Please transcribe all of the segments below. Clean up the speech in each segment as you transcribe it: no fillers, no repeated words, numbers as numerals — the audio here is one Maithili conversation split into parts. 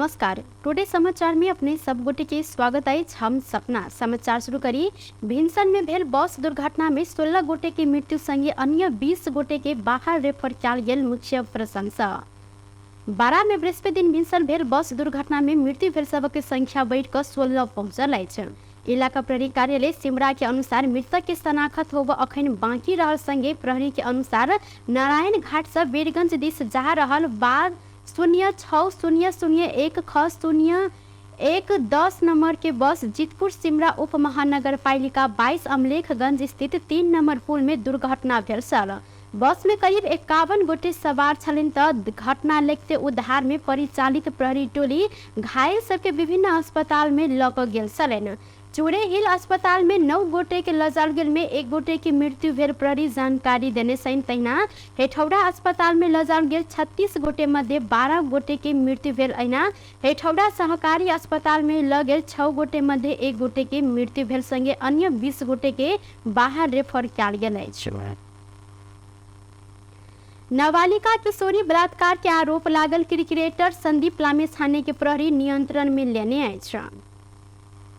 नमस्कार, टुडे समाचार में अपने सब गोटे के स्वागत अछि। हम सपना समाचार शुरू करी। भिनसर में भेल बस दुर्घटना में 16 गोटे के मृत्यु संगे अन्य 20 गोटे के बाहर रेफर कयल गेल मुख्य प्रशंसा। बारा में बृहस्पति दिन भिनसर भेल बस दुर्घटना में मृत्यु भेल सबक संख्या बढ़ि कऽ 16 पहुंचल अछि। इलाका प्रहरी कार्यालय सिमरा के अनुसार मृतक के शनाखत होब अखन बाकी रहल संगे प्रहरी के अनुसार नारायण घाट से वीरगंज दिस जा रहल बाद 0 6 0 0 1 ख 0 1 10 नंबर के बस जितपुर सिमरा उप महानगरपालिका 22 अमलेखगंज स्थित 3 नंबर पुल में दुर्घटना भेल छल। बस में करीब 51 गोटे सवार छलनि त घटना लेखते उद्धार में परिचालित प्रहरी टोली घायल सबके विभिन्न अस्पताल में लऽ कऽ गेल छलनि। चूरे हिल अस्पताल में 9 गोटे के लजाओल गेल में 1 गोटे के मृत्यु भेल प्रहरी जानकारी देने छनि। तहिना हेठौड़ा अस्पताल में लजाओल गेल 36 गोटे मध्ये 12 गोटे के मृत्यु भेल। अहिना हेठौड़ा सहकारी अस्पताल में ल गेल 6 गोटे मध्ये 1 गोटे के मृत्यु भेल संगे अन्य 20 गोटे के बाहर रेफर कयल गेल अछि। नाबालिका किशोरी बलात्कार के आरोप लागल क्रिकेटर संदीप लामिछाने के प्रहरी नियंत्रण में लेने अछि।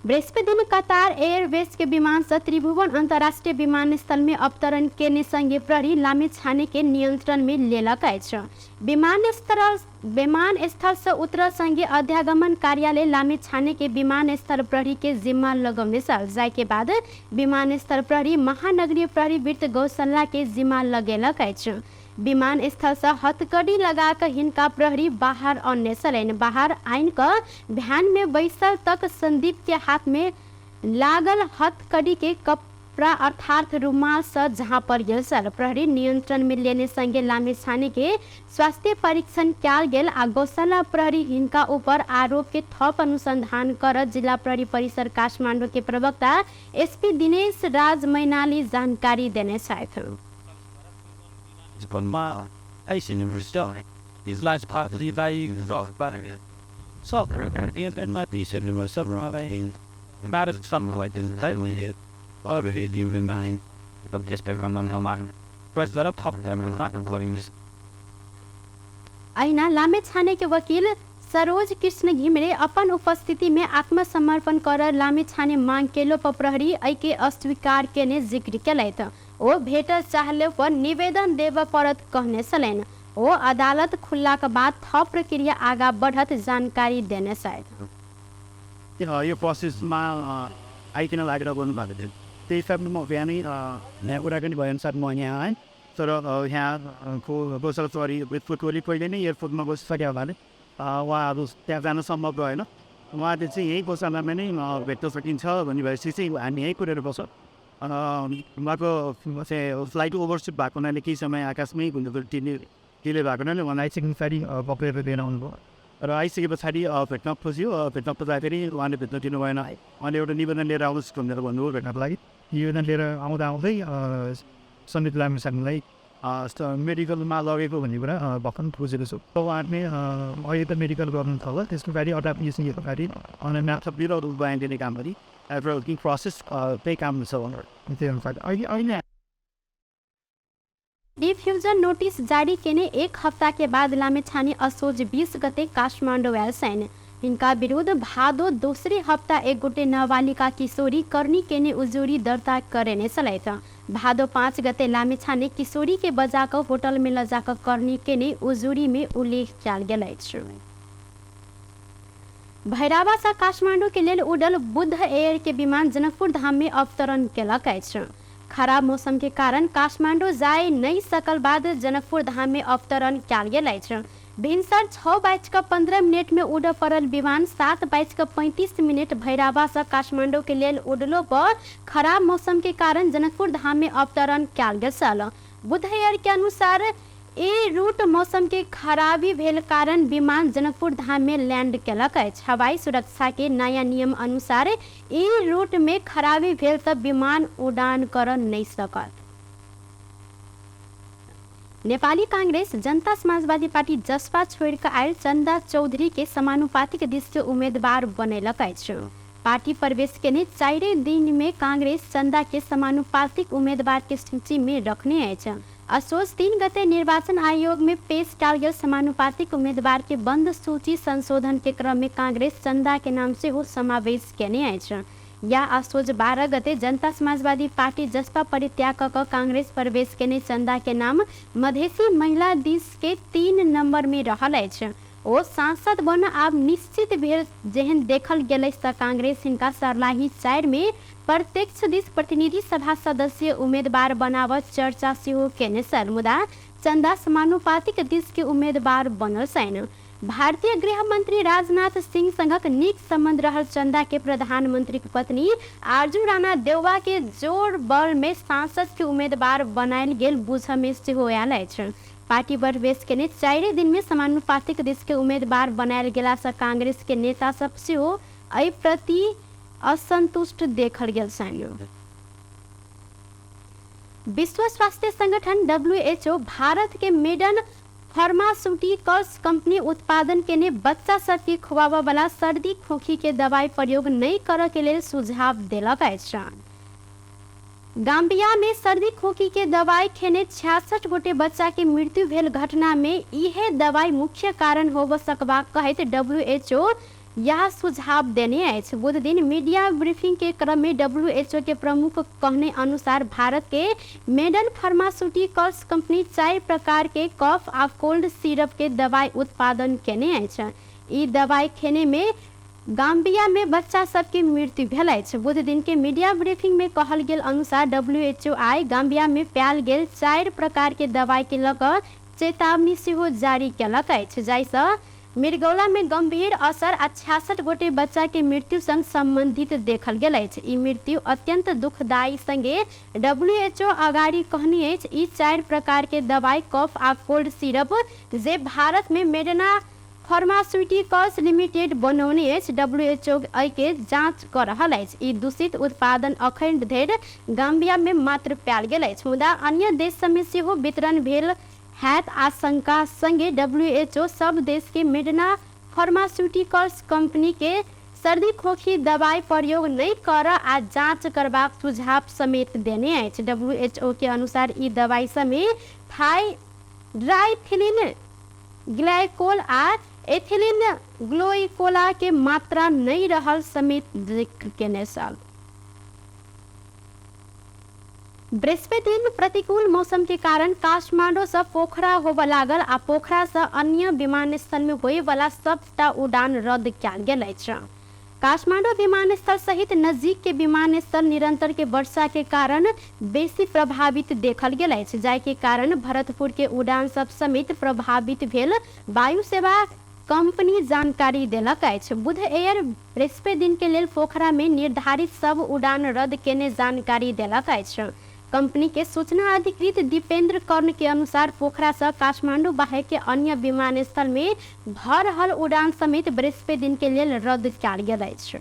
बृहस्पति दिन कतार एयरवेज के विमान से त्रिभुवन अंतर्राष्ट्रीय विमानस्थल में अवतरण केने संगे प्रहरी लामिछाने के नियंत्रण में लेलक अछि। विमानस्थल से उतरल संगे अध्यागमन कार्यालय लामिछाने के विमानस्थल प्रहरी के जिम्मा लगौने छल। जाय के बाद विमानस्थल प्रहरी महानगरीय प्रहरी वृत्त गौशाला के जिम्मा लगेलक अछि। विमानस्थल से हथकड़ी लगा कऽ हिनका प्रहरी बाहर अनने छलनि। बाहर आनि कऽ भ्यान में बैसल तक संदीप के हाथ में लागल हथकड़ी के कपड़ा अर्थात रुमाल से झाँपल गेल छल। प्रहरी नियंत्रण में लेने संगे लामिछाने के स्वास्थ्य परीक्षण कयल गेल आ गौशाला प्रहरी हिनका ऊपर आरोप के थप अनुसंधान कर जिला प्रहरी परिसर काठमांडू के प्रवक्ता एसपी दिनेश राज मैनाली जानकारी देने छथि। अहिना लामिछाने के वकील सरोज कृष्ण घिमिरे अपन उपस्थिति में आत्मसमर्पण कर लामिछाने मांग केलो पर प्रहरी एहि के अस्वीकार केने जिक्र केलथि। ओ भेटल चाहले पर निवेदन देबय पड़त कहने छलनि। ओ अदालत खुललाक बाद थप प्रक्रिया आगा बढ़त जानकारी देने छथि। यो प्रोसेसमा आइकिन लागेर गर्नुभएको थियो, त्यही हिसाबले म बिहानै यहाँ कुराकानी भएअनुसार म यहाँ आएँ। तर यहाँको गौशाला प्रहरी वृत्तको टोली पहिले नै एयरपोर्टमा बसिसक्यो हुनाले उहाँहरू त्यहाँ जान सम्भव भएन। उहाँले चाहिँ यहीँ गौशालामा नै भेट्न सकिन्छ भन्ने भएपछि चाहिँ हामी यहीँ कुरेर बस्छौँ। उहाँको चाहिँ फ्लाइट ओभरसिप भएको हुनाले केही समय आकाशमै घुम्नु डिले भएको हुनाले उहाँलाई आइसके पछाडि पक्रेर लिएर आउनुभयो र आइसके पछाडि भेट्न खोज्यो। भेट्न खोज्दाखेरि उहाँले भेट्न दिनु भएन। उहाँले एउटा निवेदन लिएर आउनुहोस् भनेर भन्नुभयो। भेट्नको लागि निवेदन लिएर आउँदा आउँदै सन्दीप लामिछानेलाई मेडिकलमा लगेको भन्ने कुरा भर्खर बुझेको छु। उहाँले अहिले त मेडिकल गर्नु छ होला, त्यसको पछाडि 18 पछाडि अनि म्याथ बिलहरू बनाइदिने काम पनि एभ्रिथिङ प्रोसेस त्यही काम हुन्छ भनेर त्यही अनुसार अहिले अहिले डिफ्यूजन नोटिस जारी केने एक हफ्ता के बाद लामिछाने असोज 20 गते काठमाडौँ आयल छन्। हिनका विरुद्ध भादो दोस्री हप्ता एक गोटे नाबालिका किशोरी करनी केने उजुरी दर्ता करेने छलथि। भादो 5 गते लामिछाने किशोरी के बजाक होटल में लजाक करनी केने उजुरी में उल्लेख कयल गेल अछि। भैरावा से काठमाडौँ के लेल उड़ल बुद्ध एयर के विमान जनकपुर धाम में अवतरण केलक अछि। खराब मौसम के कारण काठमाडौँ जाय नहीं सकल बाद जनकपुर धाम में अवतरण कयल गेल अछि। भिनसर 6:15 में उड़ पड़ल विमान 7:35 भैरावा से काठमाडौँ के लेल उड़लो पर खराब मौसम के कारण जनकपुर धाम में अवतरण कयल गेल छल। बुद्ध एयर के अनुसार ए रूट मौसम के खराबी भेल कारण विमान जनकपुर धाम में लैंड केलक अछि। हवाई सुरक्षा के नया नियम अनुसार ए रूट में खराबी भेल त विमान उड़ान कर नहीं सकत। नेपाली कांग्रेस जनता समाजवादी पार्टी जसपा छोड़ कऽ आयल चंदा चौधरी के समानुपातिक दिस के उम्मीदवार बनेलक अछि। पार्टी प्रवेश केने 4 दिन में कांग्रेस चंदा के समानुपातिक उम्मीदवार के सूची में रखने अछि। असोज 3 गते निर्वाचन आयोग में पेश कयल गेल समानुपातिक उम्मीदवार के बंद सूची संशोधन के क्रम में कांग्रेस चंदा के नाम सेहो समावेश केने अछि। या असोज 12 गते जनता समाजवादी पार्टी जसपा परित्याग क कांग्रेस प्रवेश केने चंदा के नाम मधेसी महिला दिस के 3 नंबर में रहल अछि। ओ सांसद बन आब निश्चित भेल जेहन देखल गेल त कांग्रेस हिनका सर्लाही 4 में प्रत्यक्ष दिस प्रतिनिधि सभा सदस्य उम्मीदवार बनावत चर्चा सेहो केने छल, मुदा चंदा समानुपातिक दिस के उम्मीदवार बनल छनि। भारतीय गृह मंत्री राजनाथ सिंह संगक नीक संबंध रहल चंदा के प्रधानमंत्री के पत्नी आरजू राणा देउवा के जोर बल में सांसद के उम्मीदवार बनायल गेल बुझ में सेहो आयल अछि। पार्टी प्रवेश केने 4 दिन में समानुपातिक दिस के उम्मीदवार बनायल गेला से कांग्रेस के नेता सब सेहो एहि प्रति असंतुष्ट देखल गेल छनि। विश्व स्वास्थ्य संगठन WHO Bharat के मेडन फार्मास्यूटिकल्स कंपनी उत्पादन केने बच्चा सबके खुआबऽ वाला सर्दी खोखी के दवाई प्रयोग नहि करऽ के लेल सुझाव देलक अछि। गाम्बिया में सर्दी खोखी के दवाई खेने 66 गोटे बच्चा के मृत्यु भेल घटना में इहे दवाई मुख्य कारण होब सकबाक कहैत WHO यह सुझाव देने अछि। बुध दिन मीडिया ब्रीफिंग के क्रम में WHO के प्रमुख कहने अनुसार भारत के मेडन फार्मास्यूटिकल्स कंपनी 4 प्रकार के कफ आ कोल्ड सिरप के दवाई उत्पादन केने अछि। ई दवाई खेने में गाम्बिया में बच्चा सबके मृत्यु भेल अछि। बुध दिन के मीडिया ब्रीफिंग में कहल गेल अनुसार WHO I Gambia में पायल गेल 4 प्रकार के दवाई के लऽ कऽ चेतावनी सेहो जारी केलक अछि, जाहिसँ मृगौला में गंभीर असर आ 66 गोटे बच्चा के मृत्यु संग संबंधित देखल गेल अछि। ई मृत्यु अत्यंत दुखदायी संगे WHO अगाडि कहने अछि। ई 4 प्रकार के दवाई कफ आ कोल्ड सिरप जे भारत में मेडना फार्मास्यूटिकल्स लिमिटेड बनौने अछि, WHO एहि के जांच कऽ रहल अछि। ई दूषित उत्पादन अखन धरि गाम्बिया में मात्र पायल गेल अछि, मुदा अन्य देश सब में सेहो वितरण भेल हैत आशंका संगे WHO सब देश के मेडना फार्मास्यूटिकल्स कंपनी के सर्दी खोखी दवाई प्रयोग नहि करऽ आ जांच करबाक सुझाव समेत देने अछि। WHO के अनुसार ई दवाई सब में ड्राइथिलीन ग्लाइकोल आ एथिलीन ग्लोइकोला के मात्रा नहि रहल समेत जिक्र केने छल। बृहस्पति दिन प्रतिकूल मौसम के कारण काठमांडू से पोखरा होबऽ लागल आ पोखरा से अन्य विमानस्थल में होय वाला सबटा उड़ान रद्द कयल गेल अछि। काठमांडू विमानस्थल सहित नजदीक के विमानस्थल निरंतर के वर्षा के कारण बेसी प्रभावित देखल गेल अछि, जाहि के कारण भरतपुर के उड़ान सब समेत प्रभावित भेल वायु सेवा कंपनी जानकारी देलक अछि। बुध एयर बृहस्पति दिन के लेल पोखरा में निर्धारित सब उड़ान रद्द केने जानकारी देलक अछि। कंपनी के सूचना अधिकृत दीपेंद्र कर्ण के अनुसार पोखरा से काठमांडू बाहेक के अन्य विमानस्थल में भऽ रहल उड़ान समेत बृहस्पति दिन के लेल रद्द कयल गेल अछि।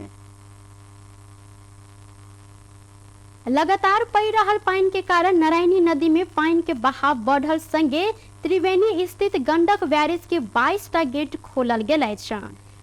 लगातार पड़ि रहल पानि के कारण नारायणी नदी में पानि के बहाव बढ़ल संगे त्रिवेणी स्थित गंडक बैरेज के 22 टा गेट खोलल गेल अछि।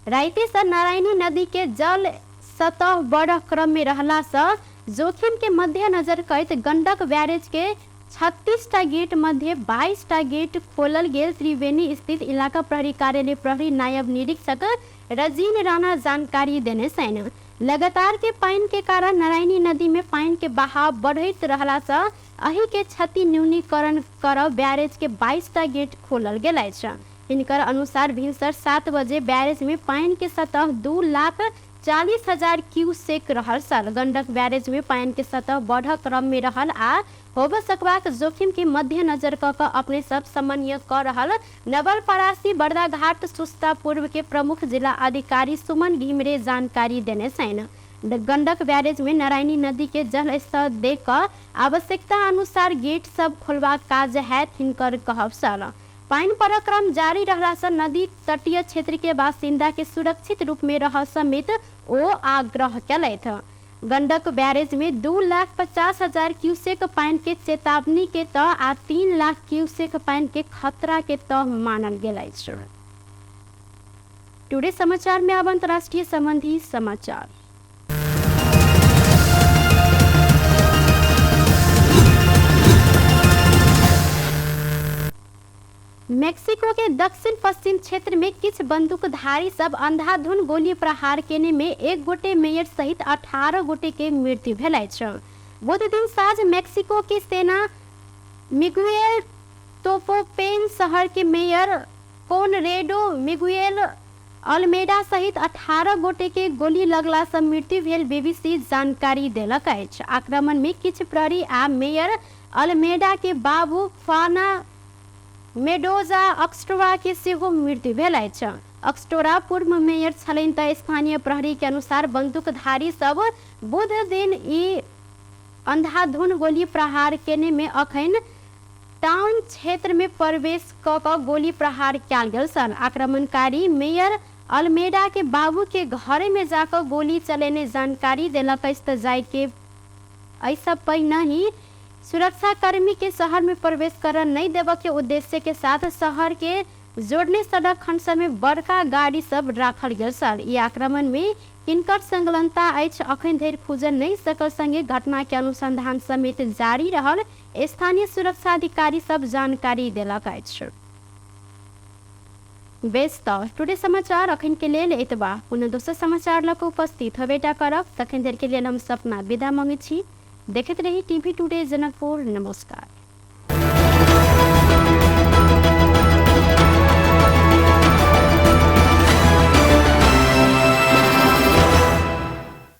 राति से नारायणी नदी के जल सतह बढ़ क्रम में रहला से जोखिम के मद्देनजर करैत गंडक बैरेज के 36 टा गेट मध्य 22 टा गेट खोलल गेल त्रिवेणी स्थित इलाका प्रहरी कार्यालय प्रहरी नायब निरीक्षक रजीन राणा जानकारी देने छनि। लगातार के पानि के कारण नारायणी नदी में पानि के बहाव बढ़ैत रहला से एहि के क्षति न्यूनीकरण करब बैरेज के 22 टा गेट खोलल गेल अछि। हिनकर अनुसार भिनसर 7 बजे बैरेज में पानि के सतह 2,40,000 क्यूसेक रहल छल। गंडक बैरेज में पानि के सतह बढ़ क्रम में रहल आ होब सकबाक जोखिम के मद्देनजर कऽ कऽ अपने सब समन्वय कऽ रहल नवलपरासी बर्दाघाट सुस्ता पूर्व के प्रमुख जिला अधिकारी सुमन घिमिरे जानकारी देने छनि। गंडक बैरेज में नारायणी नदी के जल स्तर देख कऽ आवश्यकता अनुसार गेट सब खोलबाक काज हैत हिनकर कहब छल। पानि पर क्रम जारी रहला से नदी तटीय क्षेत्र के बासिंदा के सुरक्षित रूप में रह समेत ओ आग्रह केलथि। गंडक बैरेज में 2,50,000 क्यूसेक पानि के चेतावनी के तह आ 3 लाख क्यूसेक पानि के खतरा के तह मानल गेल अछि। टुडे समाचार में अब अंतर्राष्ट्रीय संबंधी समाचार। मेक्सिको के दक्षिण पश्चिम क्षेत्र में किछ बंदूकधारी सब अंधाधुन गोली प्रहार केने में एक गोटे मेयर सहित 18 गोटे के मृत्यु भेल अछि। बुध दिन साँझ मेक्सिको के सेना मिगुएल तोपोपेन शहर के मेयर कोनरेडो मिगुएल अल्मेडा सहित 18 गोटे के गोली लगला से मृत्यु भेल बीबीसी जानकारी देलक अछि। आक्रमण में किछ प्रहरी आ मेयर अल्मेडा के बाबू फाना मेडोजा अक्स्टोरा के सेहो मृत्यु भेल अछि। अक्स्टोरा पूर्व मेयर छलनि त स्थानीय प्रहरी के अनुसार बंदूकधारी सब बुध दिन ई अंधाधुन गोली प्रहार केने में अखन टाउन क्षेत्र में प्रवेश क क गोली प्रहार कयल गेल छल। आक्रमणकारी मेयर अल्मेडा के बाबू के घरे में जाकर गोली चलेने जानकारी देलक अछि त जाय के एहि पहिने ही सुरक्षाकर्मी के शहर में प्रवेश कर नहीं देवे के उद्देश्य के साथ शहर के जोड़ने सड़क खंड सब में बड़का गाड़ी सब राखल गेल छल। ई आक्रमण में किनकर संलग्नता अछि अखन धरि खुजल नहीं सकल संगे घटना के अनुसंधान समेत जारी रहल स्थानीय सुरक्षा अधिकारी सब जानकारी देलक अछि। बेस त टुडे समाचार अखन के लेल एतबा। पुनः दोसर समाचार लऽ कऽ उपस्थित होबेटा करब, तखन धरि के लेल हम सपना विदा मांगै छी। देखैत रही टीवी टुडे जनकपुर। नमस्कार।